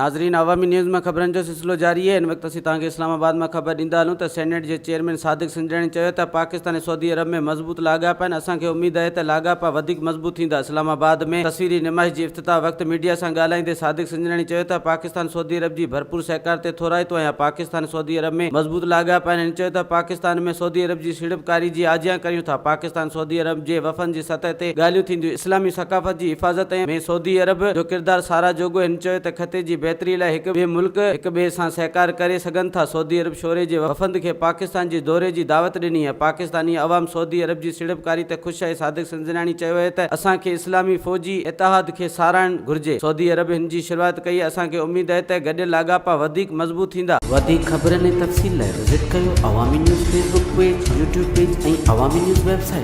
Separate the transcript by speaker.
Speaker 1: ناظرين عوامي نيوز ۾ خبرن جو سلسلو جاري آهي هن وقت اسين توهان کي اسلام آباد مان خبر ڏيندا هلون ته سينيٽ جي چيئرمين صادق سنجراڻي چيو ته پاڪستان ۽ سعودي عرب ۾ مضبوط لاڳاپا آهن اسان کي اميد آهي ته لاڳاپا وڌيڪ مضبوط ٿيندا اسلام آباد ۾ تصويري نمائش جي افتتاح وقت ميڊيا سان ڳالهائيندي صادق سنجراڻي چيو ته پاڪستان سعودي عرب جي ڀرپور سهڪار تي ٿورائتو آهيان پاڪستان سعودي عرب ۾ مضبوط لاڳاپا آهن هن چيو ته پاڪستان ۾ سعودي عرب جي سيڙپڪاري جي آجيان ڪريون ٿا پاڪستان سعودي عرب جي وفن جي سطح تي ڳالهيون ٿينديون اسلامي ثقافت جي حفاظت ۾ سعودي عرب جو ڪردار ساراهه جوڳو هن چيو ته خطي جي بهتري لاء هڪ ٻئي ملڪ هڪ ٻئي سان سهڪار ڪري سگهن ٿا، سعودي عرب شوري جي وفد کي پاڪستان جي دوري جي دعوت ڏني آهي، پاڪستاني عوام سعودي عرب جي سيڙپڪاري تي خوش آهي، صادق سنجراڻي چيو اهي ته اسان کي اسلامي فوجي اتحاد کي ساراهڻ گهرجي، سعودي عرب هن جي شروعات ڪئي، اسان کي اميد اهي ته گڏيل لاڳاپا وڌيڪ مضبوط ٿيندا.
Speaker 2: وڌيڪ خبرن ۽ تفصيل لاء وزٽ ڪيو Awami news Facebook page, YouTube page ۽ Awami news website.